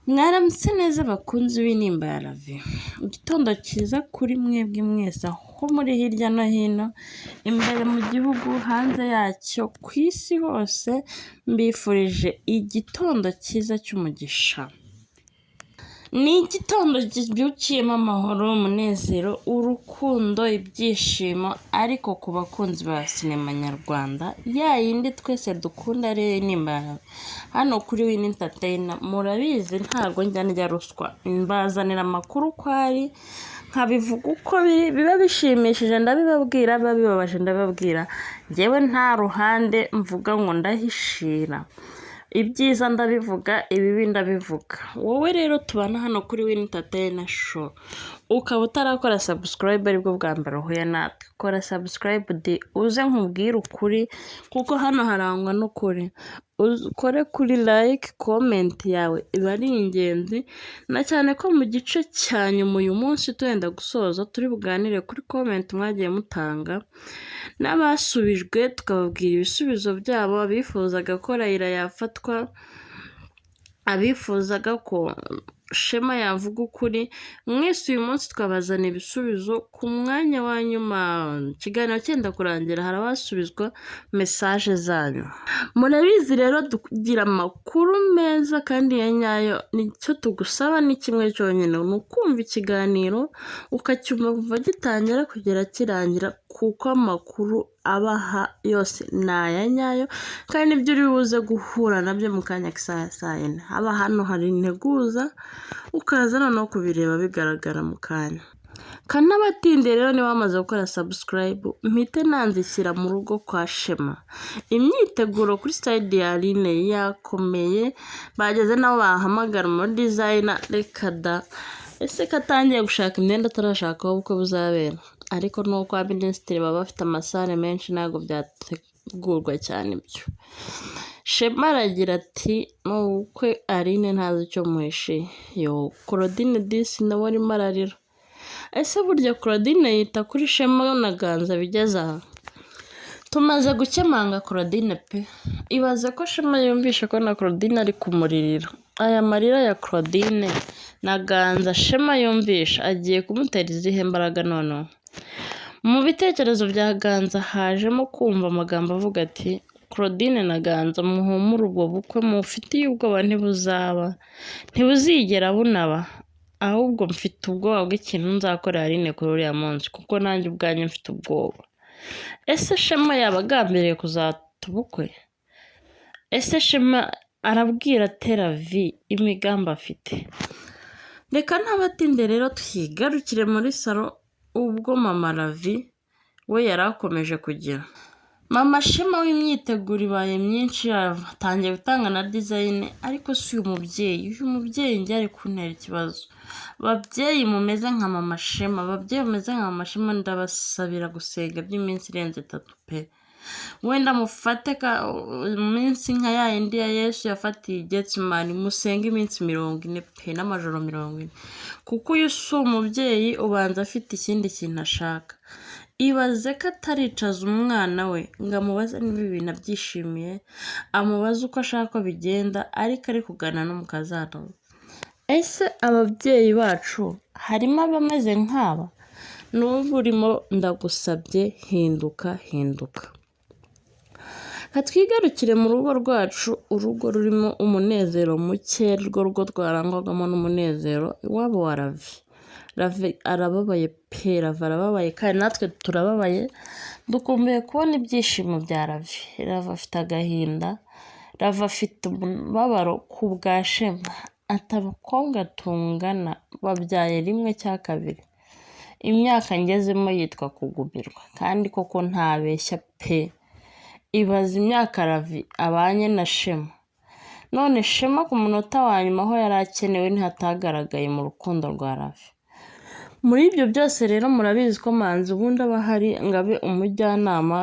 Mwaramutse neza bakunzi b'Intimba ya Ravi, igitondo cyiza kuri mwebwe mwese aho muri hirya no hino, imbere mu gihugu, hanze yacyo, ku isi hose, mbifurije igitondo cyiza cy'umugisha. Ni igitondo kibyukiyemo amahoro, umunezero, urukundo, ibyishimo, ariko ku bakunzi ba sinema nyarwanda, ya yindi twese dukunda ariyo Intimba ya Ravi. Hano kuri Win Entertainer murabizi ntago njya ndya ruswa, mbazanira amakuru uko ari, nkabivuga uko biri, biba bishimishije ndabibabwira, biba bibabaje ndabibabwira, njyewe nta ruhande mvuga ngo ndahishira. Ibyiza ndabivuga, ibibi ndabivuga. Wowe rero tubana hano kuri Win Entertainer Show, ukaba utarakora subscribe aribwo bwa mbere uhuye natwe, kora subscribe di uze nkubwire ukuri kuko hano harangwa n'ukuri. Ukore kuri like, comment yawe iba ari ingenzi, na cyane ko mu gice cya nyuma uyu munsi twenda gusoza turi buganire kuri comment mwagiye mutanga, n'abasubijwe tukababwira ibisubizo byabo, abifuzaga ko Raila yafatwa, abifuzaga ko Shema yavuga ukuri, mwese uyu munsi twabazana ibisubizo ku mwanya wa nyuma, ikiganiro cyenda kurangira hari abasubizwa message zanyu. Murabizi rero tugira amakuru meza kandi ya nyayo, nicyo tugusaba ni kimwe cyonyine, ni ukumva ikiganiro ukacyumva kuva gitangira kugera kirangira, kuko amakuru abaha yose ni aya nyayo kandi ibyo uri buze guhura nabyo mu kanya k'isaha ya saa yine. Haba hano hari integuza, ukaza noneho kubireba bigaragara mu kanya. Kanabatinde rero niba wamaze gukora subscribe, mpite nanzikira mu rugo kwa Shema. Imyiteguro kuri side ya Aline yakomeye, bageze n'aho bahamagara umu designer, reka da! Ese ko atangiye gushaka imyenda atarashaka aho ubukwe buzabera? Ariko nuko kwa minisitiri baba bafite amasare menshi ntabwo byategurwa cyane ibyo. Shema aragira ati ni ubukwe Aline ntazi icyo muhishiye. Yo Claudine disi nawe arimo ararira. Ese burya Claudine yita kuri Shema na Ganza bigeze aha? Tumaze gukemanga Claudine pe! Ibaze ko Shema yumvishe ko na Claudine ari kumuririra. Aya marira ya Claudine na Ganza Shema yumvishe agiye kumutera izihe mbaraga noneho? Mu bitekerezo bya Ganza hajemo kumva amagambo avuga ati Claudine na Ganza muhumure ubwo bukwe mufitiye ubwoba ntibuzaba, ntibuzigera bunaba, ahubwo mfite ubwoba bw'ikintu nzakorera Aline kuri uriya munsi kuko nanjye ubwanjye mfite ubwoba. Ese Shema yaba agambiriye kuzata ubukwe? Ese Shema arabwira Teravi imigambi afite? Reka ntabatinde rero twigarukire muri salo ubwo mama Ravi we yari akomeje kugira. Mama Shema w'imyiteguro ibaye myinshi atangiye gutanga na design, ariko si uyu mubyeyi, uyu mubyeyi njye ari kuntera ikibazo. Babyeyi mumeze nka mama Shema, ababyeyi mumeze nka mama Shema ndabasabira gusenga by'iminsi irenze itatu pe! Wenda mufate iminsi nka ya yindi ya Yesu yafatiye i Getsemani, musenge iminsi 40 pe n'amajoro 40, kuko uyu si umubyeyi ubanza afite ikindi kintu ashaka. Ibaze ko ataricaza umwana we ngo amubaze niba ibintu abyishimiye, amubaze uko ashaka ko bigenda, ariko ari kuganira n'umukazana we. Ese ababyeyi bacu harimo abameze nk'aba? N'ubu urimo ndagusabye hinduka hinduka. Reka twigarukire mu rugo rwacu, urugo rurimo umunezero muke, rwo rugo twarangwagamo n'umunezero, iwabo wa Ravi. Ravi arababaye pe! Ravi arababaye kandi natwe turababaye, dukumbuye kubona ibyishimo bya Ravi. Ravi afite agahinda, Ravi afite umubabaro ku bwa Shema, ati abakobwa tungana babyaye rimwe cya kabiri, imyaka ngezemo yitwa kugumirwa, kandi koko ntabeshya pe! Ibaze imyaka Ravi abanye na Shema, none Shema ku munota wa nyuma aho yari akenewe ntihatagaragaye mu rukundo rwa Ravi. Muri ibyo byose rero murabizi ko Manzi ubundi aba ahari ngo abe umujyanama,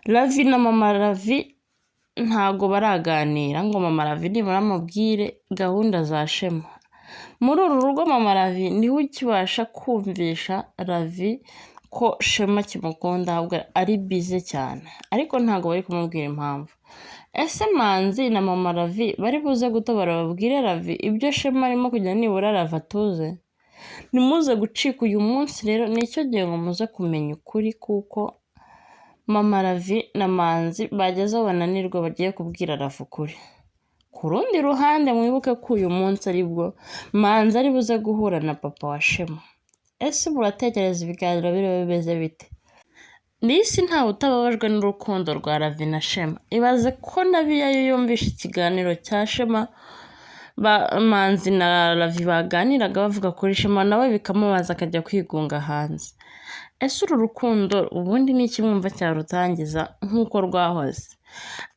Ravi na mama Ravi ntago baraganira ngo mama Ravi nibura amubwire gahunda za Shema. Muri uru rugo mama Ravi niwe ukibasha kumvisha Ravi ko Shema kimukunda, ahubwo ari bize cyane, ariko ntabwo bari kumubwira impamvu. Ese Manzi na mama Ravi bari buze gutobora babwire Ravi ibyo Shema arimo kujya nibura Ravi atuze? Nimuze gucika uyu munsi rero nicyo gihe ngo muze kumenya ukuri kuko mama Ravi na Manzi bageze aho bananirwa bagiye kubwira Ravi ukuri. Ku rundi ruhande mwibuke ko uyu munsi aribwo Manzi ari buze guhura na papa wa Shema. Ese muratekereza ibiganiro biriho bimeze bite? N'isi ntawe utababajwe n'urukundo rwa Ravi na Shema. Ibaze ko na Biyayo yumvishe ikiganiro cya Shema Manzi na Ravi baganiraga bavuga kuri Shema nawe bikamubaza akajya kwigunga hanze. Ese uru rukundo ubundi ni iki mwumva cyarutangiza nk'uko rwahoze?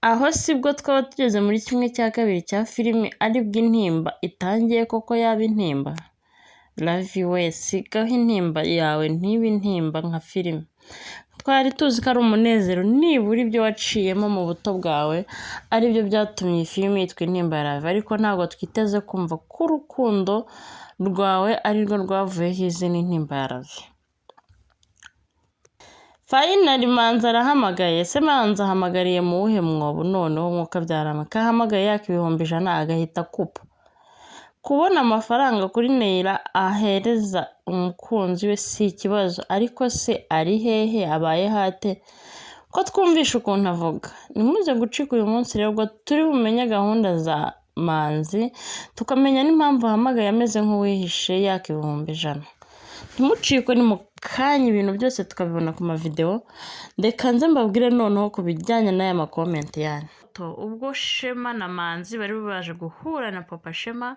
Aho sibwo twaba tugeze muri 1/2 cya filimi aribwo intimba itangiye koko yaba intimba? Ravi we sigaho intimba yawe ntibe intimba nka filimi. Twari tuzi ko ari umunezero nibura ibyo waciyemo mu buto bwawe aribyo byatumye iyi filimi yitwa Intimba ya Ravi, ariko ntabwo twiteze kumva ko urukundo rwawe arirwo rwavuyeho izina Intimba ya Ravi. Finally Manzi arahamagaye. Ese Manzi ahamagariye mu wuhe mwobo noneho mwuka byarama? Ko ahamagaye yaka 100,000 agahita akupa. Kubona amafaranga kuri Neyira ahereza umukunzi we si ikibazo, ariko se ari hehe abayeho ate? Ko twumvishe ukuntu avuga. Nimuze gucika uyu munsi rero ubwo turi bumenye gahunda za Manzi, tukamenya n'impamvu ahamagaye ameze nk'uwihishe yaka 100,000. Ntimucikwe ni mu kanya ibintu byose tukabibona ku mavideo. Reka nze mbabwire noneho ku bijyanye n'aya makomenti yanyu. Ubwo Shema na Manzi bari baje guhura na papa Shema,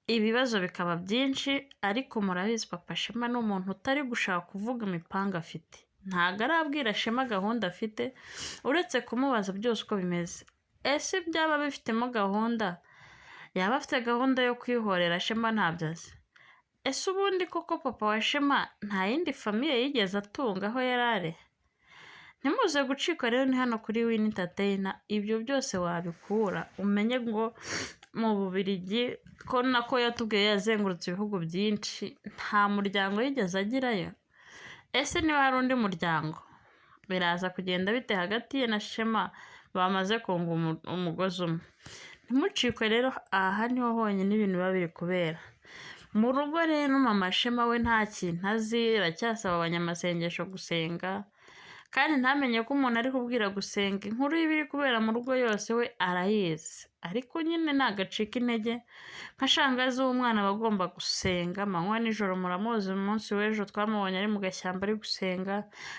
ibibazo bikaba byinshi, ariko murabizi papa Shema ni umuntu utari gushaka kuvuga imipanga afite. Ntabwo arabwira Shema gahunda afite, uretse kumubaza byose uko bimeze. Ese byaba bifitemo gahunda? Yaba afite gahunda yo kwihorera Shema ntabyo azi. Ese ubundi koko papa wa Shema nta yindi famille yigeze atunga aho yari ari? Ntimuze gucikwa rero ni hano kuri Win Entertainer, ibyo byose wabikura umenye ngo mu Bubiligi ko nako yatubwiye yazengurutse ibihugu byinshi nta muryango yigeze agirayo. Ese niba hari undi muryango biraza kugenda bite hagati ye na Shema bamaze kunga umugozi umwe? Ntimucikwe rero aha niho honyine ibintu biba biri kubera. Mu rugo rero mama Shema we nta kintu azi, aracyasaba abanyamasengesho gusenga, kandi ntamenye ko umuntu ari kubwira gusenga inkuru y'ibiri kubera mu rugo yose we arayizi. Ariko nyine nagacika intege nka shangazi w'umwana aba agomba gusenga amanywa nijoro. Muramuzi umunsi w'ejo twamubonye ari mu gashyamba ari gusenga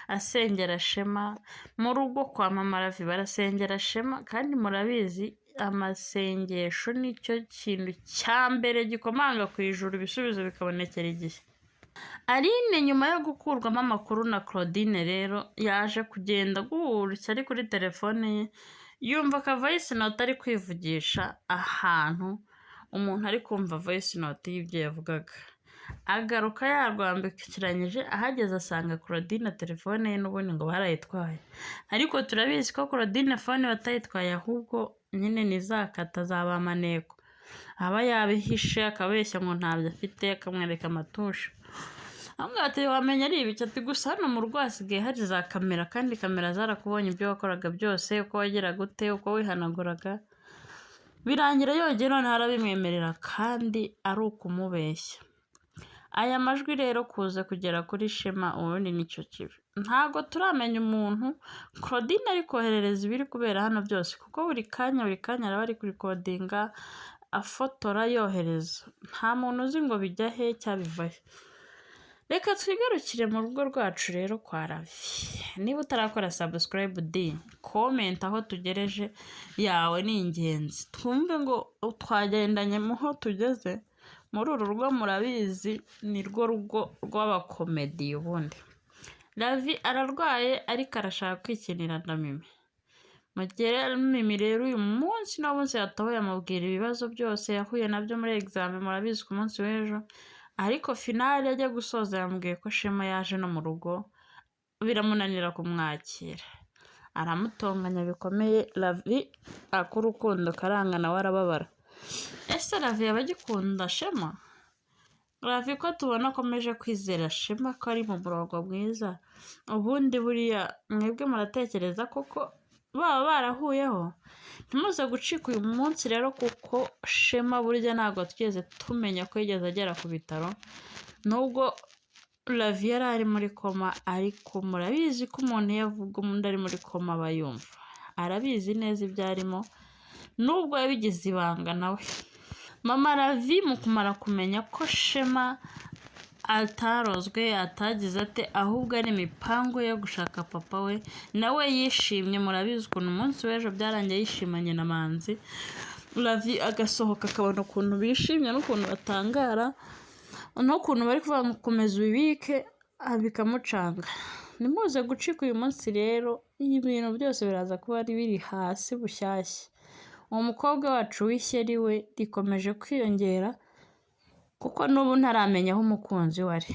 asengera Shema. Mu rugo kwa mama Ravi barasengera Shema, kandi murabizi amasengesho nicyo kintu cya mbere gikomanga ku ijuru, ibisubizo bikabonekera igihe. Aline nyuma yo gukurwamo amakuru na Claudine rero yaje kugenda gutya ari kuri telefone ye, yumva aka voice note ari kwivugisha ahantu umuntu ari kumva voice note y'ibyo yavugaga. Agaruka yarwambikiranyije, ahageze asanga Claudine telefone ye n'ubundi ngo barayitwaye. Ariko turabizi ko Claudine phone batayitwaye, ahubwo nyine ni za kata za ba maneko. Aba yabihishe akabeshya ngo ntabyo afite, akamwereka amatusha. Amubwira ati wamenya ari ibiki? Ati gusa hano mu rugo hasigaye hari za kamera, kandi kamera zarakubonye ibyo wakoraga byose, uko wageraga ute, uko wihanaguraga. Birangira yongeye noneho arabimwemerera kandi ari ukumubeshya. Aya majwi rero kuza kugera kuri Shema ubundi nicyo kibi. Ntabwo turamenya umuntu Claudine ari koherereza ibiri kubera hano byose, kuko buri kanya buri kanya araba ari kurikodinga afotora yohereza. Nta muntu uzi ngo bijya he cyangwa biva he. Reka twigarukire mu rugo rwacu rero kwa Ravi. Niba utarakora subscribe di comment aho tugereje yawe ni ingenzi. Twumve ngo twagendanye muho tugeze muri uru rugo, murabizi ni rwo rugo rw'abakomediye ubundi. Ravi ararwaye ariko arashaka kwikinira na Mimi. Mugere Mimi rero uyu munsi no munsi yatoboye amubwira ibibazo byose yahuye nabyo muri examen, murabizi ku munsi w'ejo. Ariko finale ajya gusoza yamubwiye ko Shema yaje no mu rugo biramunanira kumwakira. Aramutonganya bikomeye, Ravi ak'urukundo karanga nawe arababara. Ese Ravi yaba agikunda Shema? Ravi ko tubona akomeje kwizera Shema ko ari mu murongo mwiza, ubundi buriya mwebwe muratekereza koko baba barahuyeho? Ntimuze gucika uyu munsi rero kuko Shema burya ntabwo twigeze tumenya ko yigeze agera ku bitaro, nubwo Ravi yari ari muri koma ariko murabizi ko umuntu iyo avuga undi ari muri koma aba yumva, arabizi neza ibyo arimo nubwo yabigize ibanga nawe. Mama Ravi mu kumara kumenya ko Shema atarozwe atagize ate ahubwo ari imipango yo gushaka papa we, nawe yishimye murabizi ukuntu umunsi w'ejo byarangiye yishimanye na Manzi, Ravi agasohoka akabona ukuntu bishimye n'ukuntu batangara n'ukuntu bari kuvuga ngo komeza ubibike bikamucanga. Ntimuze gucika uyu munsi rero, ibintu byose biraza kuba biri hasi bushyashya. Uwo mukobwa wacu w'ishyari we rikomeje kwiyongera kuko n'ubu ntaramenya aho umukunzi we ari.